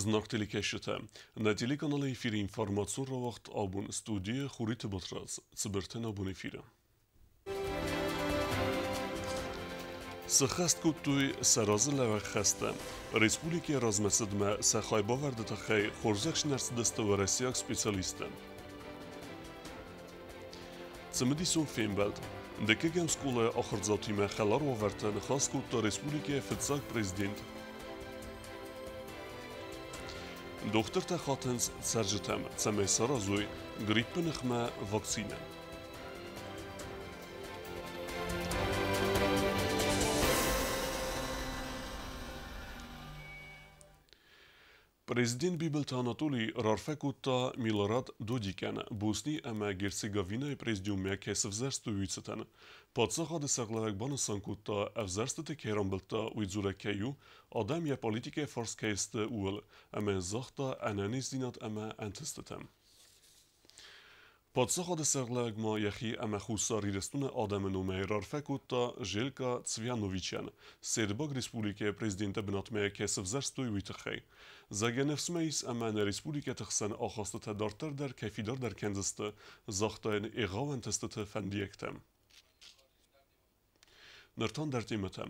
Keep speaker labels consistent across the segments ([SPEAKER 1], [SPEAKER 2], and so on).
[SPEAKER 1] Зынаргъ телекӕсджытӕ, нӕ телеканалы эфиры информацион рауагъд абон студийы Хуриты Батрадз, цыбыртӕн абон эфиры. Сыххӕст кодтой сӕ разылӕууӕг хӕстӕ. Республикӕйы размӕцыдмӕ сӕ хайбавӕрды тыххӕй хорзӕхджын ӕрцыдысты уӕрӕсейаг специалисттӕ. Цымыдисон фембӕлд. Дыккӕгӕм скъолайы ахуырдзаутимӕ хӕлар уавӕрты ныхас кодта республикӕйы фыццаг президент. Дохтыртӕ хатынц цӕрджытӕм, цӕмӕй саразой гриппы ныхмӕ вакцинӕ. Президент Бибылты Анатолий рарфӕ кодта Милорад Додикӕн, Босни ӕмӕ Герцеговинӕйы президиуммӕ кӕй сывзӕрстой, уый цытӕн. Паддзахады сӕргълӕууӕг банысан кодта, ӕвзӕрстыты кӕй рамбылдта, уый дзурӕг кӕй у, адӕм йӕ политикӕйы фарс кӕй сты, ууыл, ӕмӕ загъта ӕнӕниздзинад ӕмӕ ӕнтыстытӕ. Паддзахады сӕргълӕууӕг ма йӕхи ӕмӕ Хуссар Ирыстоны адӕмы номӕй рарфӕ кодта Желка Цвяновичӕн, Сербаг Республикӕйы президенты бынатмӕ кӕй сывзӕрстой, уый тыххӕй. Зӕгъгӕ ныфс мӕ ис ӕмӕ нӕ республикӕты хсӕн ахастытӕ дарддӕр дӕр кӕй фидардӕр кӕндзысты, загъта йын егъау ӕнтыстыты фӕндиӕгтӕ. Ныртон дӕр темӕтӕ.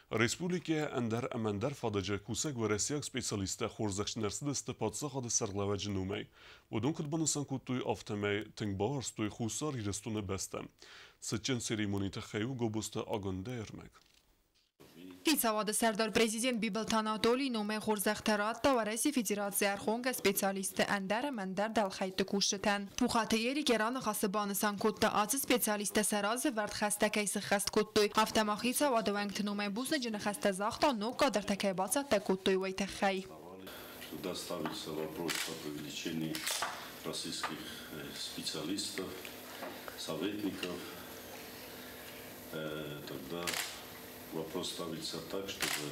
[SPEAKER 1] Республикӕйы ӕндӕр ӕмӕ ӕндӕр фадыджы кусӕг уӕрӕсейаг специалисттӕ хорзӕхджын ӕрцыдысты паддзахады сӕргълӕууӕджы номӕй. Уыдон куыд банысан кодтой, афтӕмӕй тынг бауарзтой Хуссар Ирыстоны бӕстӕ. Цытджын церемонийы тыххӕй у Гобозты Агуындӕ ӕрмӕг.
[SPEAKER 2] Хицауады сӕрдар президент Бибылты Анатолийы номӕй хорзӕхтӕ радта Уӕрӕсейы Федерацийы ӕрхонгӕ специалистты ӕндӕр ӕмӕ ӕндӕр дӕлхӕйтты кусджытӕн. Пухаты Эрик йӕ раныхасы банысан кодта, ацы специалисттӕ сӕ разы вӕрд хӕстӕ кӕй сыххӕст кодтой, афтӕ ма хицауады уӕнгты номӕй бузныджы ныхӕстӕ загъта, ног кадртӕ кӕй бацӕттӕ кодтой, уый тыххӕй.
[SPEAKER 3] Туда ставится вопрос о привлечении российских специалистов, советников. Тогда вопрос ставится так, чтобы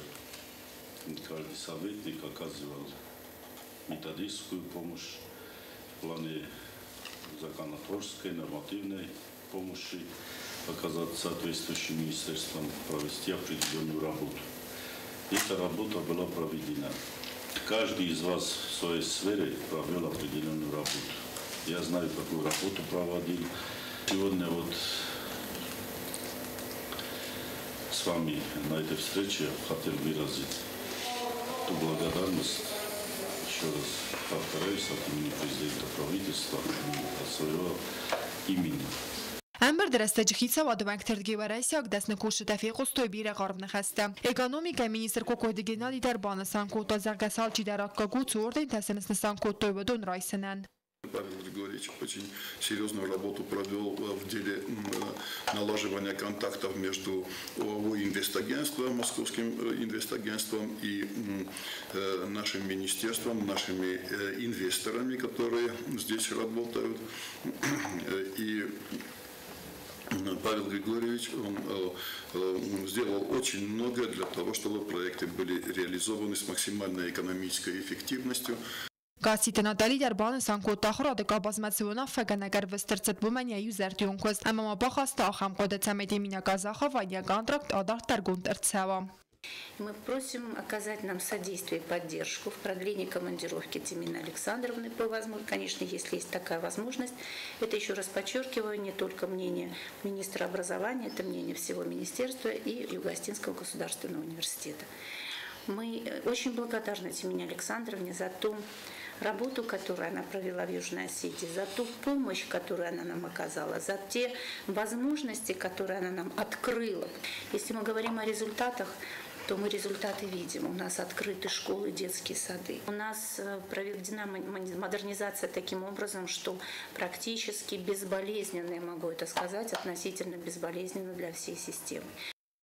[SPEAKER 3] каждый советник оказывал методическую помощь в плане законотворческой, нормативной помощи, оказать соответствующим министерствам, провести определенную работу. Эта работа была проведена. Каждый из вас в своей сфере провел определенную работу. Я знаю, какую работу проводил. Сегодня вот с вами на этой встрече я хотел выразить ту благодарность, еще раз повторяюсь, от имени президента правительства, от своего имени.
[SPEAKER 2] Ӕмбырды рӕстӕджы хицауады уӕнгты рдыгӕй уӕрӕсейаг дӕсны кусджытӕ фехъуыстой бирӕ хъарм ныхӕстӕ. Экономикӕйы министр Кокойты Геннадий дӕр банысан кодта, зӕгъгӕ, алчидӕр аккаг у, цы ордентӕ сын снысан кодтой, уыдон райсынӕн.
[SPEAKER 4] Павел Григорьевич очень серьезную работу провел в деле налаживания контактов между ОАО «Инвестагентством», Московским инвестагентством и нашим министерством, нашими инвесторами, которые здесь работают. И Павел Григорьевич, он сделал очень много для того, чтобы проекты были реализованы с максимальной экономической эффективностью.
[SPEAKER 2] Гасситы Натали дӕр банысан кодта, ахуырады къабазмӕ цы уынаффӕгӕнӕг ӕрвыст ӕрцыд, уымӕн йӕ иузӕрдион куыст, ӕмӕ ма бахаста ахӕм хъуыды, цӕмӕй Темина Казахова йӕ контракт адарддӕргонд ӕрцӕуа.
[SPEAKER 5] Мы просим оказать нам содействие и поддержку в продлении командировки Темины Александровны по возможности, конечно, если есть такая возможность. Это, еще раз подчеркиваю, не только мнение министра образования, это мнение всего министерства и Юго-Осетинского государственного университета. Мы очень благодарны Темине Александровне за ту работу, которую она провела в Южной Осетии, за ту помощь, которую она нам оказала, за те возможности, которые она нам открыла. Если мы говорим о результатах, то мы результаты видим. У нас открыты школы, детские сады. У нас проведена модернизация таким образом, что практически безболезненно, я могу это сказать, относительно безболезненно для всей системы.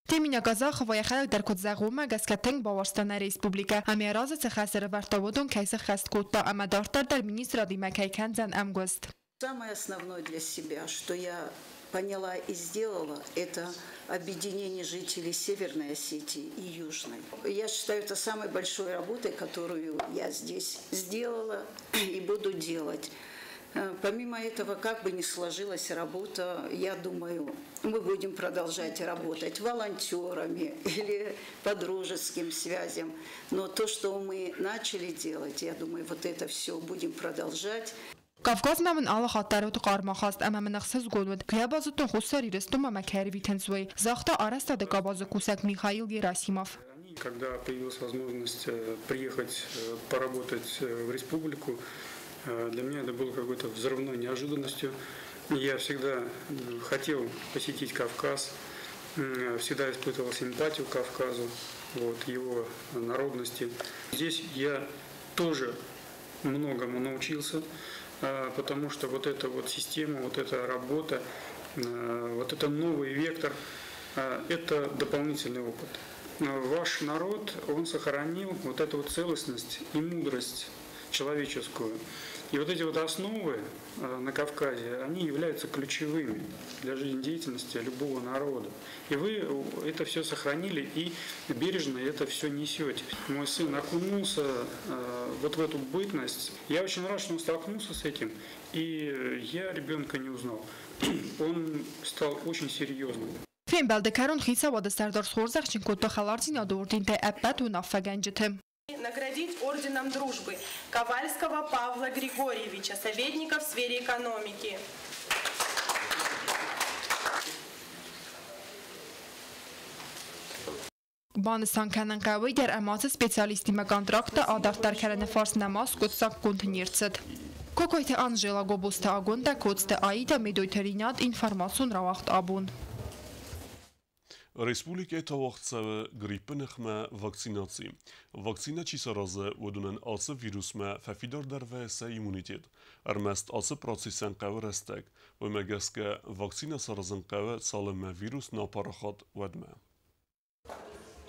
[SPEAKER 2] Темина Казахова йӕхӕдӕг дӕр куыд зӕгъы, уымӕ гӕсгӕ тынг бауарзта нӕ республикӕ ӕмӕ йӕ разы цы хӕс ӕрӕвӕрдта, уыдон кӕй сыххӕст кодта ӕмӕ дарддӕр дӕр министрадимӕ кӕй кӕндзӕн ӕмгуыст.
[SPEAKER 6] Самое основное для себя, что я поняла и сделала, это объединение жителей Северной Осетии и Южной. Я считаю, это самой большой работой, которую я здесь сделала и буду делать. Помимо этого, как бы ни сложилась работа, я думаю, мы будем продолжать работать волонтерами или по дружеским связям. Но то, что мы начали делать, я думаю, вот это все будем продолжать.
[SPEAKER 2] Кавказмӕ мын алы хатт дӕр уыд хъарм ахаст ӕмӕ мын ӕхсызгон уыд, куы йӕ базыдтон Хуссар Ирыстонмӕ мӕ кӕй ӕрвитынц, уый, загъта арӕзтады къабазы кусӕг Михаил Герасимов.
[SPEAKER 7] Когда появилась возможность приехать поработать в республику, для меня это было какой-то взрывной неожиданностью. Я всегда хотел посетить Кавказ, всегда испытывал симпатию к Кавказу, вот, его народности. Здесь я тоже многому научился, потому что вот эта вот система, вот эта работа, вот это новый вектор, это дополнительный опыт. Ваш народ, он сохранил вот эту вот целостность и мудрость человеческую. И вот эти вот основы на Кавказе, они являются ключевыми для жизнедеятельности любого народа. И вы это все сохранили и бережно это все несете. Мой сын окунулся вот в эту бытность. Я очень рад, что он столкнулся с этим, и я ребенка не узнал. Он стал очень серьезным.
[SPEAKER 2] Фембӕлды кӕрон хицауады сӕрдар схорзӕхджын кодта хӕлардзинады ордентӕй ӕппӕт уынаффӕгӕнджыты.
[SPEAKER 8] Наградить орденом дружбы Ковальского Павла Григорьевича, советника в сфере экономики.
[SPEAKER 2] Банысан кӕнын хъӕуы дӕр ӕмӕ ацы специалистимӕ контракттӕ адарддӕр кӕныны фарст нӕма скъуыддзаггонд не рцыд. Кокойты Анжела, Гобозты Агуындӕ, Коцты Аидӕ, Медойты Ринат, информацион рауагъд Абон.
[SPEAKER 1] Республикӕйы тауагъд цӕуы гриппы ныхмӕ вакцинаци. Вакцинӕ чи саразы, уыдонӕн ацы вирусмӕ фӕфидардӕр вӕййы сӕ иммунитет. Ӕрмӕст ацы процессӕн хъӕуы рӕстӕг. Уымӕ гӕсгӕ вакцинӕ саразын хъӕуы, цалынмӕ вирус нӕ апарахат, уӕдмӕ.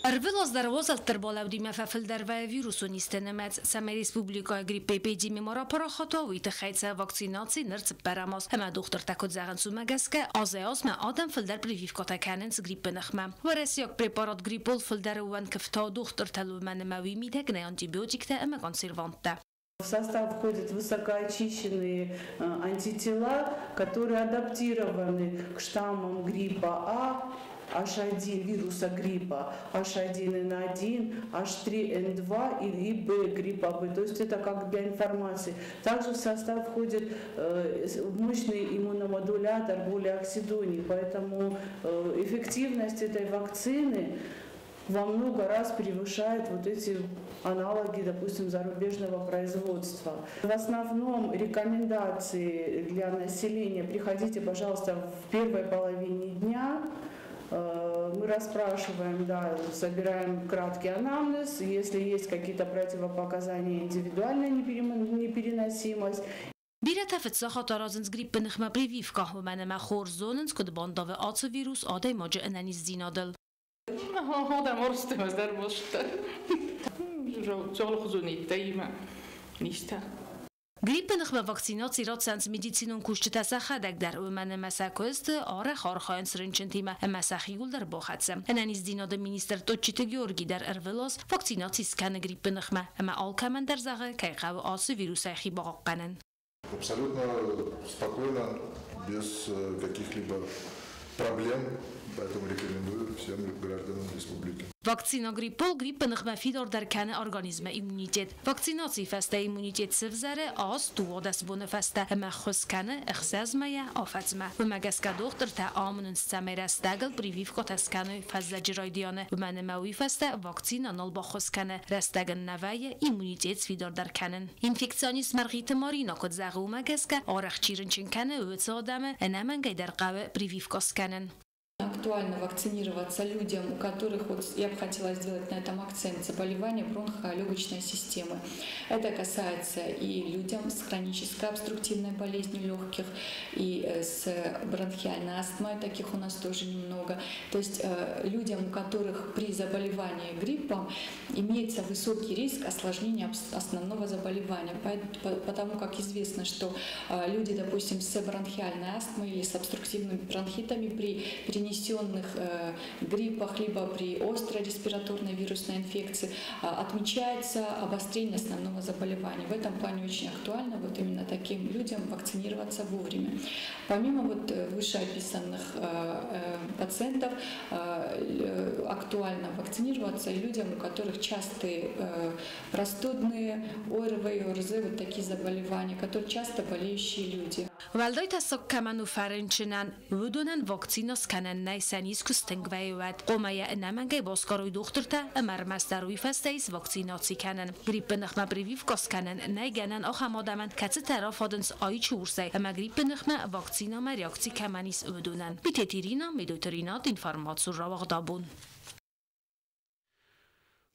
[SPEAKER 9] Ӕрвылаз дӕр уазӕлтты ӕрбалӕудимӕ фӕфылдӕр вӕййы вирусон низты нымӕц. Цӕмӕй республикӕйы гриппы эпидеми ма рапарахат уа, уый тыххӕй цӕуы вакцинаци ныр цыппӕрӕм аз. Ӕмӕ дохтыртӕ куыд зӕгъынц, уымӕ гӕсгӕ азӕй-азмӕ адӕм фылдӕр прививкӕтӕ кӕнынц гриппы ныхмӕ. Уӕрӕсейаг препарат Гриппол фылдӕр ӕууӕнк ӕфтауы дохтыртыл, уымӕн ӕмӕ уый мидӕг нӕй антибиотиктӕ ӕмӕ консерванттӕ.
[SPEAKER 10] В состав входят высокоочищенные антитела, которые адаптированы к штаммам гриппа А, H1 вируса гриппа, H1N1, H3N2 и Б гриппа Б. То есть это как для информации. Также в состав входит мощный иммуномодулятор полиоксидоний, поэтому эффективность этой вакцины во много раз превышает вот эти аналоги, допустим, зарубежного производства. В основном рекомендации для населения: приходите, пожалуйста, в первой половине дня. Мы расспрашиваем, да, собираем краткий анамнез, если есть какие-то противопоказания, индивидуальная непереносимость.
[SPEAKER 9] Бирӕтӕ фыццаг хатт аразынц гриппы ныхмӕ прививкӕ, уымӕн ӕмӕ хорз зонынц, куыд бандавы ацы вирус адӕймаджы ӕнӕниздзинадыл.
[SPEAKER 11] Адӕм арӕзтой низтӕ.
[SPEAKER 9] Гриппы ныхмӕ вакцинаци ратдзӕнц медицинон кусджытӕ сӕхӕдӕг дӕр, уымӕн ӕмӕ сӕ куысты арӕх архайынц рынчынтимӕ ӕмӕ сӕхиуыл дӕр бахӕцы. Ӕнӕниздзинады министр Тотчиты Георги дӕр ӕрвылаз вакцинаци скӕны гриппы ныхмӕ ӕмӕ алкӕмӕн дӕр зӕгъы, кӕй хъӕуы ацы вирусӕй хи бахъахъхъӕнын.
[SPEAKER 4] Абсолютно спокойно, без каких-либо проблем, поэтому рекомендую всем гражданам республики.
[SPEAKER 9] Вакцина Гриппол гриппы ныхмӕ фидардӕр кӕны организмы иммунитет. Вакцинацийы фӕстӕ иммунитет сывзӕры аз 12 боны фӕстӕ ӕмӕ ххуыс кӕны ӕхсӕз мӕйӕ афӕдзмӕ. Уымӕ гӕсгӕ дохтыртӕ амонынц, цӕмӕй рӕстӕгыл прививкӕтӕ скӕной фӕззӕджы райдианы, уымӕн ӕмӕ уый фӕстӕ вакцинӕ нал баххуыс кӕны, рӕстӕг ын нӕ вӕййы иммунитет сфидардӕр кӕнын. Инфекционист Мӕргъиты Марина куыд зӕгъы, уымӕ гӕсгӕ арӕх чи рынчын кӕны, уыцы адӕмы ӕнӕмӕнгӕй дӕр хъӕуы прививкӕ скӕнын.
[SPEAKER 12] Актуально вакцинироваться людям, у которых, вот я бы хотела сделать на этом акцент, заболевания бронхолегочной системы. Это касается и людям с хронической обструктивной болезнью легких, и с бронхиальной астмой, таких у нас тоже немного. То есть людям, у которых при заболевании гриппом имеется высокий риск осложнения основного заболевания. Потому как известно, что люди, допустим, с бронхиальной астмой или с обструктивными бронхитами при перенесении перенесенных гриппах, либо при острой респираторной вирусной инфекции отмечается обострение основного заболевания. В этом плане очень актуально вот именно таким людям вакцинироваться вовремя. Помимо вот вышеописанных пациентов, актуально вакцинироваться и людям, у которых частые простудные, ОРВ, ОРЗ, вот такие заболевания, которые часто болеющие люди.
[SPEAKER 9] Уӕлдай тӕссаг кӕмӕн у фӕрынчынӕн, уыдонӕн вакцина скӕнӕн нӕй сӕ низ куы стынг вӕййы, уӕд. Хъуамӕ йӕ ӕнӕмӕнгӕй басгарой дохтыртӕ ӕмӕ ӕрмӕстдӕр уый фӕстӕ ис вакцинаци кӕнӕн. Гриппы ныхмӕ прививкӕ скӕнӕн нӕй гӕнӕн ахӕм адӕмӕн, кӕцытӕ рафадынц айчы урсӕй ӕмӕ гриппы ныхмӕ вакцинамӕ реакци кӕмӕн ис, уыдонӕн. Битеты Ирина, Медойты Ринат, информацион рауагъд Абон.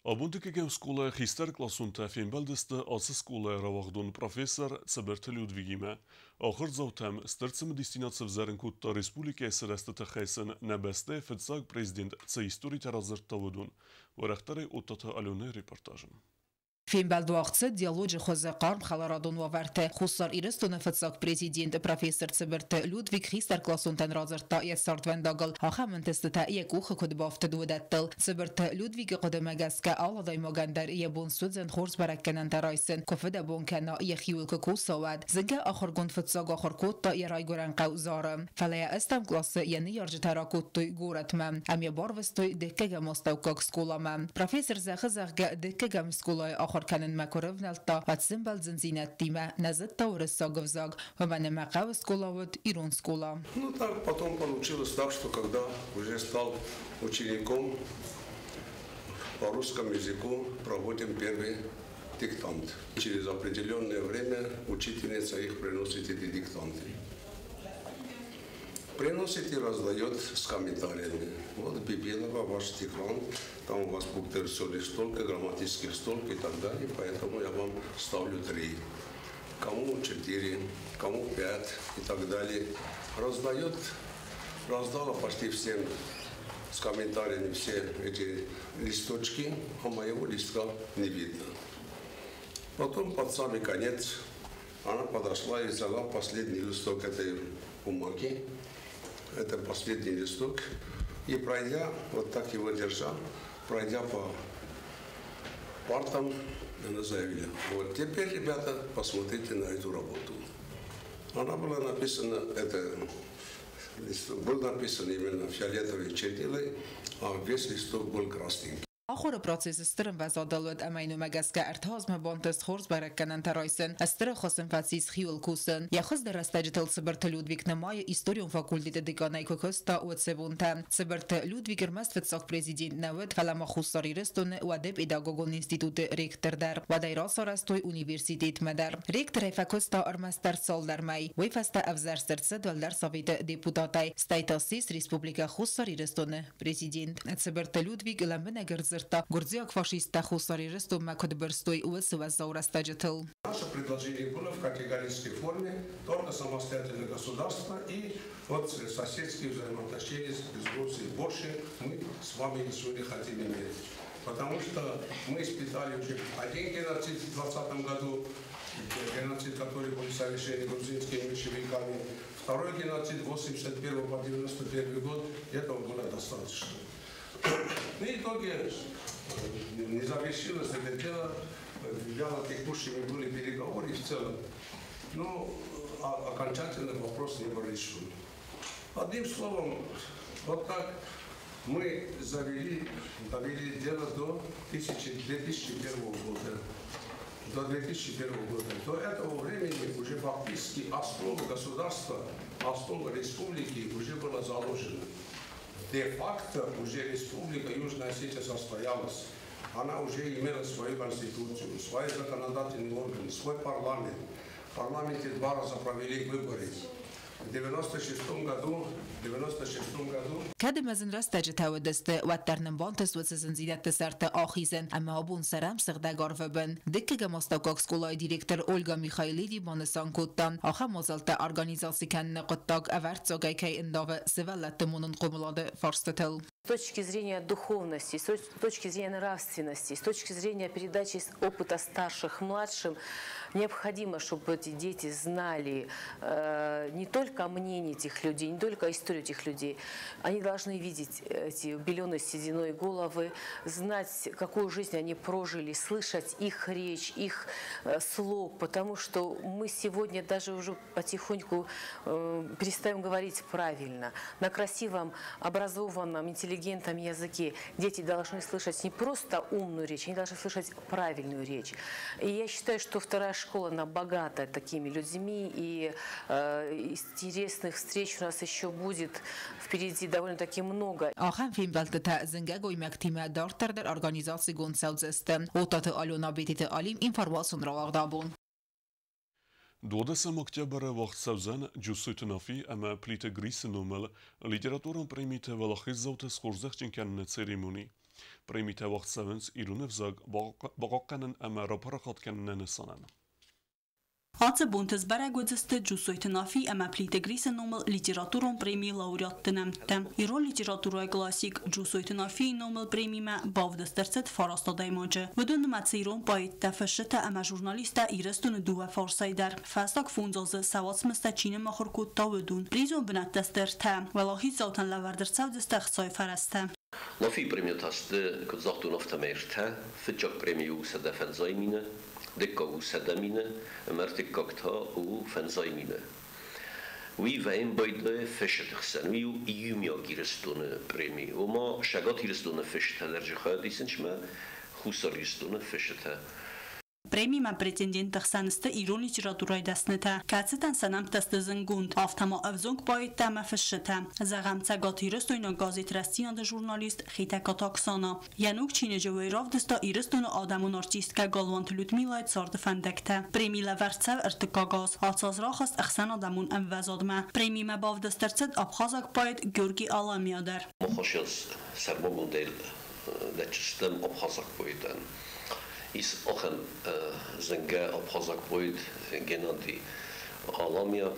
[SPEAKER 1] Абон дыккӕгӕм скъолайы хистӕр къласонтӕ фембӕлдысты ацы скъолайы рауагъдон профессор Цыбырты Людвигимӕ. Ахуырдзаутӕм стыр цымыдисдзинад сӕвзӕрын кодта республикӕйы сырӕзты тыххӕй сын нӕ бӕстӕйы фыццаг президент цы историтӕ радзырдта, уыдон. Уӕрӕхдӕрӕй Оттаты Аленӕйы репортажы.
[SPEAKER 11] Фембӕлд уагъд цыд диалоджы хуызы хъарм хӕларадон уавӕрты. Хуссар Ирыстоны фыццаг президент профессор Цыбырты Людвиг хистӕркъласонтӕн радзырдта йӕ цардвӕндагыл, ахӕм ӕнтыстытӕ йӕ къухы куыд бафтыд, уыдӕттыл. Цыбырты Людвигы хъуыдымӕ гӕсгӕ алы адӕймагӕн дӕр йӕ бон суыдзӕн хорз бӕрӕггӕнӕнтӕ райсын, куы фыдӕбон кӕна, йӕхиуыл куы куса, уӕд. Зынгӕ ахуыргонд фыццаг ахуыр кодта йӕ райгуырӕн хъӕу Зары. Фӕлӕ йӕ ӕстӕм къласы йӕ ныййарджытӕ ракодтой горӕтмӕ. Ам йӕ барвыстой дыккӕгӕм астӕуккаг скъоламӕ. Профессор зӕгъы, зӕгъгӕ, дыккӕгӕм скъолайы ахуыр кӕнынмӕ куы рывнӕлдта, уӕд сӕмбӕлд зындзинӕдтимӕ, нӕ зыдта уырыссаг ӕвзаг, уымӕн ӕмӕ хъӕуы скъола уыд ирон скъола.
[SPEAKER 13] Ну так потом получилось так, что когда уже стал учеником по русскому языку, проводим первый диктант. Через определенное время учительница их приносит, эти диктанты. Приносит и раздает с комментариями. Вот Бибилова, ваш диктант, там у вас пунктуационных столько, грамматических столько и так далее, поэтому я вам ставлю 3. Кому 4, кому 5 и так далее. Раздает, раздала почти всем с комментариями все эти листочки, а моего листка не видно. Потом под самый конец она подошла и взяла последний листок этой бумаги. Это последний листок. И пройдя, вот так его держа, пройдя по партам, она заявила: вот теперь, ребята, посмотрите на эту работу. Она была написана, это листок был написан именно фиолетовой чернилой, а весь листок был красненький.
[SPEAKER 11] Ахуыры процессы стыр ӕмвӕзадыл уыд ӕмӕ йын уымӕ гӕсгӕ ӕртӕ азмӕ бантыст хорз бӕрӕггӕнӕнтӕ райсын, стыр ӕххуыс ын фӕцис хиуыл кусын. Йӕ хуыздӕр рӕстӕджытыл Цыбырты Людвиг нымайы, историон факультеты деканӕй куы куыста, уыцы бонтӕ. Цыбырты Людвиг ӕрмӕст фыццаг президент нӕ уыд, фӕлӕ ма Хуссар Ирыстоны уӕды педагогон институты ректор дӕр. Уӕд ӕй рацарӕзтой университетмӕ дӕр. Ректорӕй фӕкуыста ӕрмӕстдӕр цалдӕр мӕй. Уый фӕстӕ ӕвзӕрст ӕрцыд Уӕлдӕр Советы депутатӕй, стӕй та ссис Республикӕ Хуссар Ирыстоны президент. Цыбырты Людвиг лӕмбынӕг ӕрдзырдта, гуырдзиаг фашисттӕ Хуссар Ирыстонмӕ куыд бырстой, уыцы уӕззау рӕстӕджытыл.
[SPEAKER 13] Наше предложение было в категорической форме только самостоятельное государство и вот соседские взаимоотношения с Грузией. Больше мы с вами ничего не хотим иметь. Потому что мы испытали уже один геноцид в 2020 году, геноцид, который был совершен грузинскими меньшевиками. Второй геноцид 81 по 91 год, этого было достаточно. Ну и в итоге не завершилось это дело, вяло текущими были переговоры в целом, но окончательно вопрос не был решен. Одним словом, вот так мы довели дело до 2001 года. До 2001 года. До этого времени уже фактически основа государства, основа республики уже была заложена. Де-факто уже республика Южная Осетия состоялась. Она уже имела свою конституцию, свои законодательные органы, свой парламент. В парламенте 2 раза провели выборы. В 96 году, в 96 году.
[SPEAKER 11] Кӕд ӕмӕ зын рӕстӕджытӕ уыдысты, уӕддӕр нын бантыст уыцы зындзинӕдты сӕрты ахизын ӕмӕ абон цӕрӕм сыгъдӕг арвы бын. Дыккӕгӕм астӕуккаг скъолайы директор Ольга Михайлиди банысан кодта, ахӕм мадзӕлттӕ организаци кӕныны хъуыддаг ӕвӕрццагӕй кӕй ӕндавы сывӕллӕтты монон хъомылады фарстытыл.
[SPEAKER 14] С точки зрения духовности, с точки зрения нравственности, с точки зрения передачи опыта старших младшим, необходимо, чтобы эти дети знали не только мнение этих людей, не только историю этих людей. Они должны видеть эти беленые сединой головы, знать, какую жизнь они прожили, слышать их речь, их слог, потому что мы сегодня даже уже потихоньку перестаем говорить правильно. На красивом, образованном, интеллигентном языке дети должны слышать не просто умную речь, они должны слышать правильную речь. И я считаю, что вторая школа, она богата такими людьми, и интересных встреч у нас еще будет впереди довольно-таки много.
[SPEAKER 11] Ахӕм фембӕлдтытӕ зынгӕ гоймӕгтимӕ дарддӕр дӕр организацигонд цӕудзысты. Оттаты Алена, Бететы Алим, информацион рауагъд «Абон».
[SPEAKER 1] 12 октябры уагъд цӕудзӕн Джусойты Нафи ӕмӕ Плиты Грисы номыл литературон премиты уӕлахиздзауты схорзӕхджын кӕныны церемони. Премитӕ уагъд цӕуынц ирон ӕвзаг бахъахъхъӕнын ӕмӕ рапарахат кӕныны нысанӕн.
[SPEAKER 15] Ацы бонты сбӕрӕг уыдзысты Джусойты Нафи ӕмӕ Плиты Грисы номыл литературон премийы лауреатты нӕмттӕ. Ирон литературӕйы классик Джусойты Нафийы номыл премимӕ бавдыст ӕрцыд фараст адӕймаджы. Уыдон нымӕцы ирон поэттӕ, фысджытӕ ӕмӕ журналисттӕ Ирыстоны дыууӕ фарсӕй дӕр. Фӕстаг 5 азы сӕ уацмыстӕ чи ныммыхуыр кодта, уыдон. Призон бынӕттӕ сты ӕртӕ. Уӕлахиздзаутӕн лӕвӕрд ӕрцӕудзысты ӕхцайы фӕрӕзтӕ.
[SPEAKER 16] Нафийы премитӕ сты, куыд загътон, афтӕмӕй ӕртӕ. Фыццаг преми у 150 000, дыккаг у 100 000 ӕмӕ ӕртыккаг та у 50 000. Уый вӕййын байдайы фысджыты хсӕн. Уый у иумиаг Ирыстоны преми. Ома Цӕгат Ирыстоны фысджытӕ дӕр дзы хайад исынц ӕмӕ Хуссар Ирыстоны фысджытӕ.
[SPEAKER 15] Премимӕ претендентты хсӕн сты ирон литературӕйы дӕснытӕ, кӕцытӕн сӕ нӕмттӕ сты зындгонд, афтӕ ма ӕвзонг поэттӕ ӕмӕ фысджытӕ. Зӕгъӕм, цӕгатирыстойнаг газет «Рӕстдзинад»-ы журналист Хетӕгкаты Оксана. Йӕ ног чиныджы уый равдыста Ирыстоны адӕмон артисткӕ Галуанты Людмилайы царды фӕндӕгтӕ. Преми лӕвӕрд цӕуы ӕртыккаг аз. Ацы аз рахызт ӕхсӕнадӕмон ӕмвӕзадмӕ. Премимӕ бавдыст ӕрцыд абхазаг поэт Георгий Аламиа дӕр.
[SPEAKER 16] Мах сӕрмагондӕй дӕтдзыстӕм абхазаг поэтӕн. Ис ахӕм зынгӕ абхазаг поэт Геннадий Аламиа.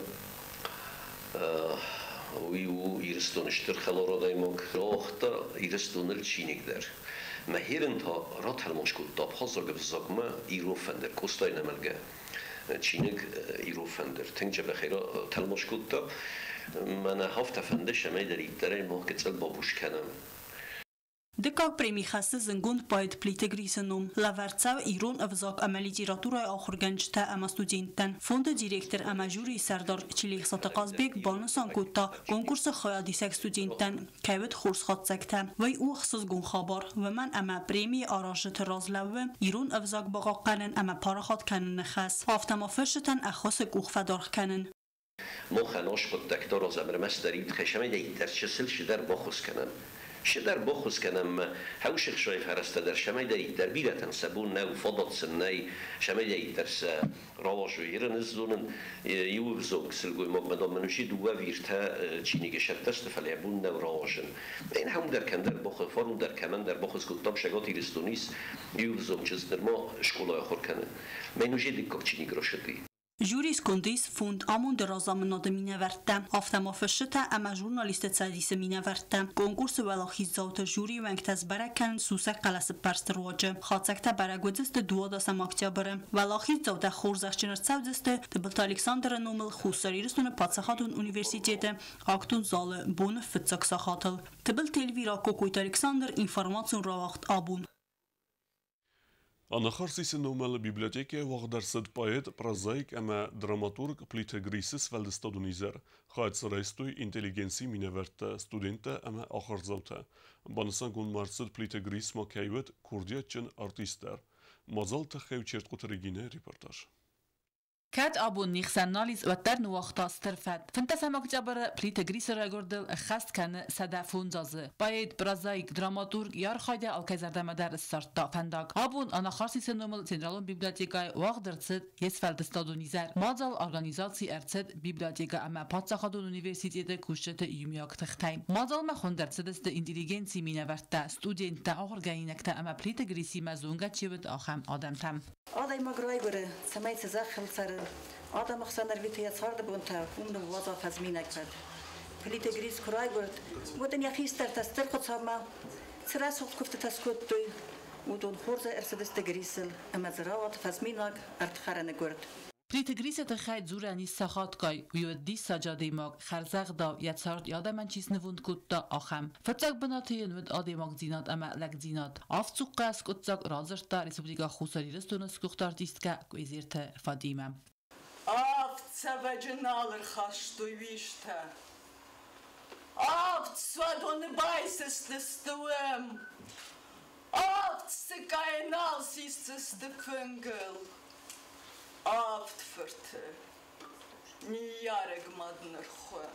[SPEAKER 16] Уый у Ирыстоны стыр хӕлар адӕймаг. Рауагъта Ирыстоныл чиныг дӕр. Мӕ херын та ратӕлмац кодта абхазаг ӕвзагмӕ Ирон фӕндыр, Къостайы ӕнӕмӕлгӕ чиныг Ирон фӕндыр. Тынг дзӕбӕх ӕй ратӕлмац кодта. Мӕнӕ афтӕ фӕнды, цӕмӕйдӕриддӕр ӕй мах гыццыл бабуц кӕнӕм.
[SPEAKER 15] Дыккаг преми хӕссы зындгонд поэт Плиты Грисы ном. Лӕвӕрд цӕуы ирон ӕвзаг ӕмӕ литературӕйы ахуыргӕнджытӕ ӕмӕ студенттӕн. Фонды директор ӕмӕ жюрийы сӕрдар Чилӕхсаты Хъазбег банысан кодта, конкурсы хайадисӕг студенттӕн кӕй уыд хорз хатдзӕгтӕ. Уый у ӕхсызгон хабар, уымӕн ӕмӕ премийы аразджыты раз лӕууы ирон ӕвзаг бахъахъхъӕнын ӕмӕ парахат кӕныны хӕс. Афтӕ ма фысджытӕн ӕххуысы къух фӕдаргъ кӕнын.
[SPEAKER 16] Махӕн аскъуыддӕгтӕ аразӕм ӕрмӕстдӕр иу тыххӕй, цӕмӕйдӕриддӕр чысыл цыдӕр баххуыс кӕнӕм. Цыдӕр баххуыс кӕнӕм хӕусы хсӕй фӕрӕзтӕ дӕр, цӕмӕйдӕриддӕр бирӕтӕн сӕ бон нӕу, фадат сын нӕй, цӕмӕйдӕриддӕр сӕ рауазой ирон зонын. Иу ӕвзонг сылгоймагмӕ, дам, мын уыди дыууӕ ӕви ӕртӕ чиныджы сӕттӕ сты, фӕлӕ йӕ бон нӕу рауазын. Ӕнӕ уым дӕр кӕмдӕр фарон дӕр кӕмӕндӕр баххуыс кодтам Цӕгат Ирыстоны ис иу ӕвзонг чызг, нырма скъолайы ахуыр кӕны. Мӕн уже дыккаг чиныг рацыди.
[SPEAKER 15] Жюрийы сконды ис фонд «Амонд»-ы разамынады минӕвӕрттӕ, афтӕ ма фысджытӕ ӕмӕ журналистты цӕдисы минӕвӕрттӕ. Конкурсы уӕлахиздзауты жюрийы уӕнгтӕ сбӕрӕг кӕнынц сусӕг хъӕлӕсыппӕрсты руаджы. Хатдзӕгтӕ бӕрӕг уыдзысты 12 октябры. Уӕлахиздзаутӕ хорзӕхджын ӕрцӕудзысты Тыбылты Александры номыл Хуссар Ирыстоны паддзахадон университеты актон залы боны фыццаг сахатыл. Тыбылты Эльвира, Кокойты Александр, информацион рауагъд «Абон».
[SPEAKER 1] Анахарсисы номыл библиотекӕйы уагъд ӕрцыд поэт, прозаик ӕмӕ драматург Плиты Грисы сфӕлдыстадон изӕр. Хайад дзы райстой интеллигенцийы минӕвӕрттӕ, студенттӕ ӕмӕ ахуырдзаутӕ. Банысангонд ма ӕрцыд, Плиты Грис ма кӕй уыд курдиатджын артист дӕр. Мадзалы тыххӕй Чертхъуты Регинӕйы репортаж.
[SPEAKER 11] Кӕд абон не хсӕн нал ис, уӕддӕр ныууагъта стыр фӕд. 15 октябры Плиты Грисы райгуырдыл ӕххӕст кӕны 105 азы. Поэт, прозаик, драматург йӕ архайдӕй алкӕй зӕрдӕмӕ дӕр ссардта фӕндаг. Абон Анахарсисы номыл Централон библиотекӕйы уагъд ӕрцыд йе сфӕлдыстадон изӕр. Мадзал организаци ӕрцыд библиотекӕ ӕмӕ паддзахадон университеты кусджыты иумиаг тыхтӕй. Мадзалмӕ хуынд ӕрцыдысты интеллигенцийы минӕвӕрттӕ, студенттӕ, ахуыргӕнинӕгтӕ ӕмӕ Плиты Грисимӕ зонгӕ чи уыд, ахӕм адӕмтӕ.
[SPEAKER 17] Адӕймаг райгуыры, цӕмӕй цы зӕххыл цӕры, адӕмы хсӕн ӕрвиты йӕ царды бонтӕ, уым ныууадза фӕзминаг фӕд. Плиты Грис куы райгуырд, уӕд ын йӕ хистӕртӕ Стыр Хуыцаумӕ цы рӕсугъд куывдтытӕ скодтой, уыдон хорз ӕрцыдысты Грисыл ӕмӕ дзы рауад фӕзминаг ӕрдхӕрӕны гуырд.
[SPEAKER 18] Плиты Грисы тыххӕй дзурӕн ис сахатгай. Уый уыд диссаджы адӕймаг, хӕрзӕгъдау, йӕ цард йӕ адӕмӕн чи снывонд кодта, ахӕм. Фыццаг бынаты йын уыд адӕймагдзинад ӕмӕ лӕгдзинад. Авд цухъхъа скъуыддзаг радзырдта Республикӕ Хуссар Ирыстоны сгуыхт артисткӕ Къуезерты Фатимӕ.
[SPEAKER 19] Авд цӕвӕджы нал ӕрхастой уистӕ. Авд суадоны байсыстысты уым. Авд сыкъайы нал сисдзысты фынгыл. Авд фырты ныййарӕг мад нырхуы.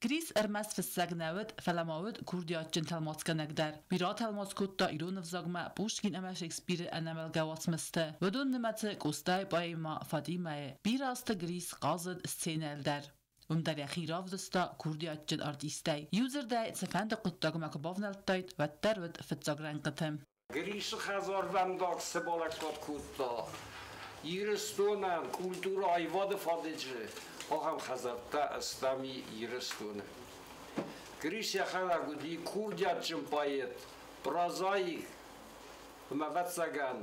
[SPEAKER 18] Грис ӕрмӕст фыссӕг нӕ уыд, фӕлӕ ма уыд курдиатджын тӕлмацгӕнӕг дӕр. Бирӕ тӕлмац кодта ирон ӕвзагмӕ Пушкин ӕмӕ Шекспиры ӕнӕмӕлгӕ уацмыстӕ. Уыдон нымӕцы Къостайы поэмӕ «Фатимӕ-йы». Бирӕ азты Грис хъазыд сценӕйыл дӕр. Уым дӕр йӕхи равдыста курдиатджын артистӕй. Иудзырдӕй, цыфӕнды хъуыддагмӕ куы бавнӕлдтаид, уӕддӕр уыд фыццаг рӕнхъыты.
[SPEAKER 20] Грисы хӕдзарвӕндаг цы балӕггад кодта Ирыстонӕн культурӕ аивады фадыджы, ахӕм хӕдзӕрттӕ стӕм и Ирыстоны. Грис йӕхӕдӕг уыди курдиатджын поэт, прозаик ӕмӕ, ӕвӕццӕгӕн,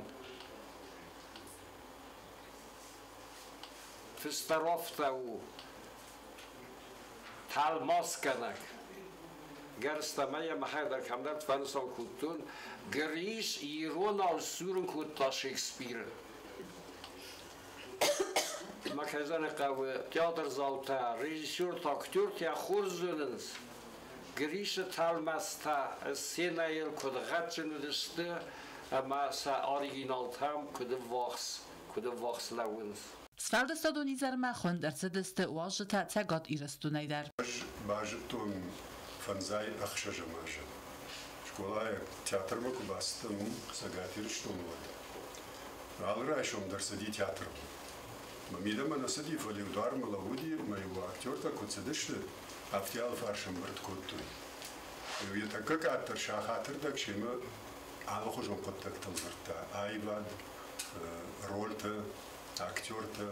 [SPEAKER 20] фыст дӕр афтӕ у, тӕлмацгӕнӕг. Гӕрзтӕ йӕ мӕхӕдӕг кӕмдӕр фӕнысан кодтон, Грис иронау сдзурын кодта Шекспиры. Мӕ кӕй хъӕуы театрдзаутӕ, режиссертӕ, актертӕ хорз зонынц, Грисы тӕлмацтӕ сценӕйыл куыд гъӕдджын уыдысты ӕмӕ сӕ оригиналтӕм куыд ӕввахс лӕууынц.
[SPEAKER 18] Сфӕлдыстадон изӕрмӕ хуынд ӕрцыдысты уазджытӕ Цӕгат Ирыстонӕй дӕр.
[SPEAKER 21] Ӕз базыдтон 56-ӕм азы. Скъолайы театрмӕ куы бацыдтӕн, уым Цӕгат Ирыстоны уӕд. Алы райсом дӕр цыди театрмӕ. Мӕ мидӕмӕ нӕ цыди, фӕлӕ-иу дуармӕ лӕууыди, ӕмӕ-иу актертӕ куыд цыдысты, афтӕ алыфарс ӕмбырд кодтой. Йӕ тӕккӕ къаддӕр сахатырдӕг семӕ алыхуызон хъуыддӕгтыл дзырдта. Аивад, рольтӕ, актертӕ,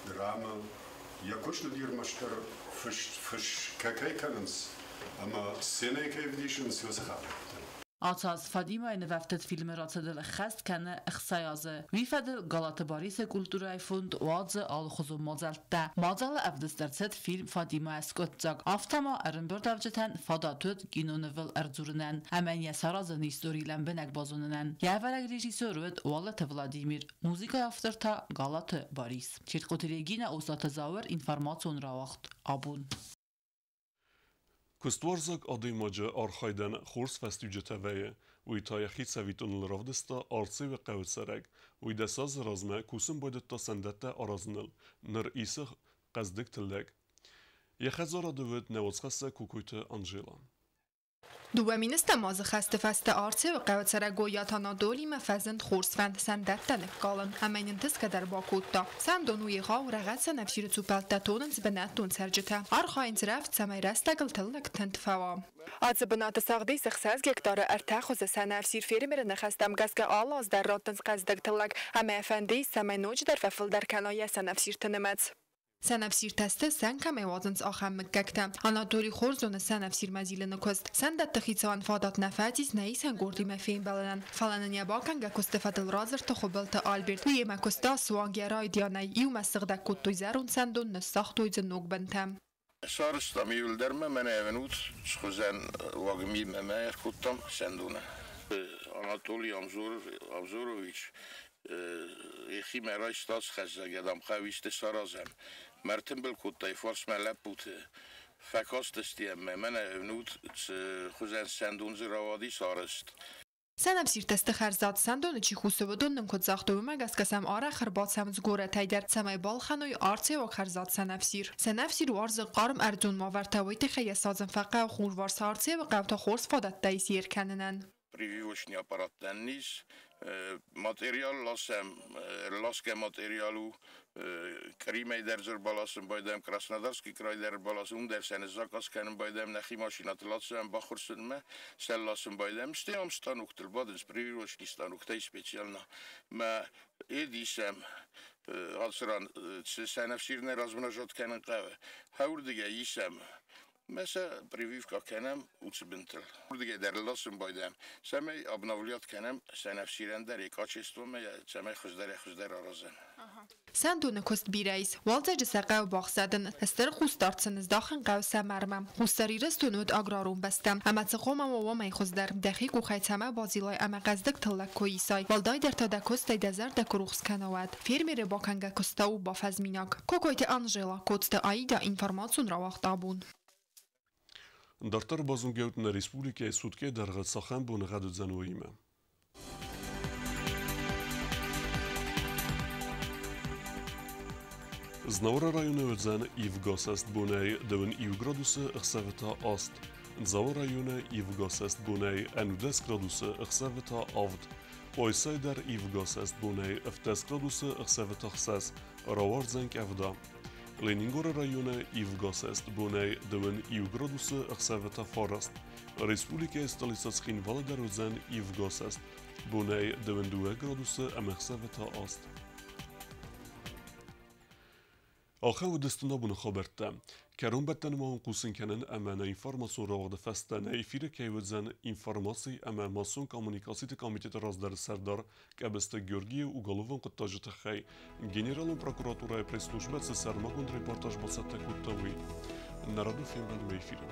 [SPEAKER 21] драма. Йӕ куыст уыди ӕрмӕстдӕр фыс кӕй кӕнынц ӕмӕ сценӕйы кӕй ӕвдисынц, уыцы хабӕрттӕ.
[SPEAKER 18] Ацы аз Фатимӕйы нывӕфтыд фильмы рацыдыл ӕххӕст кӕны 60 азы. Уый фӕдыл Галаты Барисы культурӕйы фонд уадзы алыхуызон мадзӕлттӕ. Мадзалы ӕвдыст ӕрцыд фильм «Фатимӕ» скъуыддзаг. Афтӕ ма ӕрӕмбырдуӕвджытӕн фадат уыд кинонывыл ӕрдзурынӕн ӕмӕ йӕ саразыны истори лӕмбынӕг базонынӕн. Йӕ ӕвӕрӕг режиссер уыд Уалыты Владимир, музыкӕйы автор та Галаты Барис. Чертхъоты Регинӕ, Осаты Зауыр, информацион рауагъд «Абон».
[SPEAKER 1] Куыстуарзаг адӕймаджы архайдӕн хорз фӕстиуджытӕ вӕййы. Уый та йӕхи цӕвиттоныл равдыста Арцеуы хъӕуы цӕрӕг. Уый 10 азы размӕ кусын байдыдта сӕндӕттӕ аразыныл. Ныр исы хъӕздыг тыллӕг. Йӕ хӕдзарады уыд нӕ уацхӕссӕг Кокойты Анжела.
[SPEAKER 2] 2 000-ӕм азы хӕсты фӕстӕ Арцеуы хъӕуы цӕрӕг Гойаты Анатолимӕ фӕзынд хорз фӕнд сӕндӕттӕ ныккалын ӕмӕ йын ӕнтысгӕ дӕр бакодта. Сӕндон у егъау, рӕгъӕд сӕнӕфсиры цупӕлттӕ тонынц бынӕттон цӕрджытӕ. Архайынц рӕвдз, цӕмӕй рӕстӕгыл тыллӕг тынд фӕуа. Ацы бынаты сагъд ис 6 гектары ӕртӕ хуызы сӕнӕфсир. Фермеры ныхӕстӕм гӕсгӕ алы аз дӕр раттынц хъӕздыг тыллӕг ӕмӕ фӕнды ис, цӕмӕй ноджыдӕр фӕфылдӕр кӕна йӕ сӕнӕфсирты нымӕц. Сӕнӕфсиртӕ сты, сӕн кӕмӕй уадзынц, ахӕм мыггӕгтӕ. Анатолий хорз зоны сӕнӕфсирмӕ зилыны куыст. Сӕндӕтты хицауӕн фадат нӕ фӕцис нӕ исӕн къордимӕ фембӕлынӕн. Фӕлӕ нын йӕ бакӕнгӕ куысты фӕдыл радзырдта Хуыбылты Альберт. Уый йемӕ куыста суанг йӕ райдианӕй. Иумӕ ссыгъдӕг кодтой зӕронд сӕндон, ныссагътой дзы ног бынтӕ.
[SPEAKER 22] Сарӕзтам иууылдӕр ма мӕнӕ ӕвӕнут схуызӕн уагми мӕ ӕркодтам сӕндоны. Анатолий Амзорович йӕхимӕ райста хӕссӕг, дам, хъӕуы исты саразӕм. Мӕ ӕртымбыл кодта йӕ фарсмӕ лӕппуты. Фӕкастысты ӕмӕ мӕнӕ ӕвнут цы хуызӕн сӕндон дзы рауадис арӕзт.
[SPEAKER 2] Сӕнӕфсиртӕ сты хӕрзад. Сӕндоны чи кусы, уыдон нын куыд загътой, уымӕ гӕсгӕ сӕм арӕх ӕрбацӕуынц горӕтӕй дӕр, цӕмӕй балхӕной арцеуаг хӕрзад сӕнӕфсир. Сӕнӕфсир уарзы хъарм ӕрдзон уавӕртӕ, уый тыххӕй йӕ садзын фӕхъӕуы хурварс. Арцеуы хъӕу та хорз фадӕттӕ ис йе ркӕнынӕн.
[SPEAKER 22] Прививочный аппараттӕн ис, материал ласӕм, ласгӕ материал у, Кримӕй дӕр дзы ӕрбаласын байдайӕм, Краснодарский край дӕр ӕрбаласын, уым дӕр сӕ ныззаказ кӕнын байдайӕм, нӕхи машинӕты ласӕм, баххуырсынмӕ сӕ ласын байдайӕм. Стӕй ам станоктыл бадынц, прививочный станоктӕй специально. Мӕ эдисӕм ацы ран цы сӕнӕфсир нӕ размножать кӕнын хъӕуы, хӕуырдыгӕй исӕм. Мӕ сӕ прививка кӕнӕм уыцы бынтыл. Уырдыгӕй дӕр ласын байдайӕм, цӕмӕй обновлять кӕнӕм сӕнӕфсирӕн дӕр йӕ качествомӕ, цӕмӕй хуыздӕрӕй-хуыздӕр аразӕм.
[SPEAKER 2] Сӕндоны куыст бирӕ ис. Уалдзӕджы сӕ хъӕуы бахсӕдын, стыр хъусдард сын здахын хъӕуы сӕ мӕрмӕ. Хуссар Ирыстон уыд аграрон бӕстӕ, ӕмӕ цы хъуамӕ уа уымӕй хуыздӕр, дӕхи къухӕй цӕмӕ базилай ӕмӕ хъӕздыг тыллӕг куы исай, уӕлдайдӕр та дӕ куыстӕй дӕ зӕрдӕ куы рухс кӕна, уӕд. Фермеры бакӕнгӕ куыст та у бафӕзминаг. Кокойты Анжела, Коцты Аида, информацион рауагъд Абон.
[SPEAKER 1] Дарддӕр базонгӕут нӕ республикӕйы суткӕйы дӕргъы цахӕм боныгъӕд уыдзӕн, уыимӕ. Знауыры районы уыдзӕн ивгӕ бонӕй 21 градусы, ӕхсӕвы та 8. Дзауы районы ивгӕ бонӕй 11 градусы, ӕхсӕвы та 7. Къуайсайы дӕр ивгӕ бонӕй 17 градусы, ӕхсӕвы та 6. Рауардзӕн къӕвда. Ленингоры районы ивгӕ бонӕй 21 градусы, ӕхсӕвы та 9. Республикӕйы столицӕ Цхинвалы дӕр уыдзӕн ивгӕ бонӕй 22 градусы ӕмӕ ӕхсӕвы та 8. Ахӕм уыдысты нӕ абоны хабӕрттӕ. Кӕронбӕттӕны ма уын хъусын кӕнын ӕмӕ нӕ информацион рауагъды фӕстӕ нӕ эфиры кӕй уыдзӕн информаци ӕмӕ массон коммуникациты комитеты раздӕры сӕрдар Къӕбысты Георгийы уголовон хъуыддаджы тыххӕй Генералон прокуратурӕйы пресс-службӕ цы сӕрмагонд репортаж бацӕттӕ кодта, уый. Нӕ радон фембӕлдмӕ эфиры.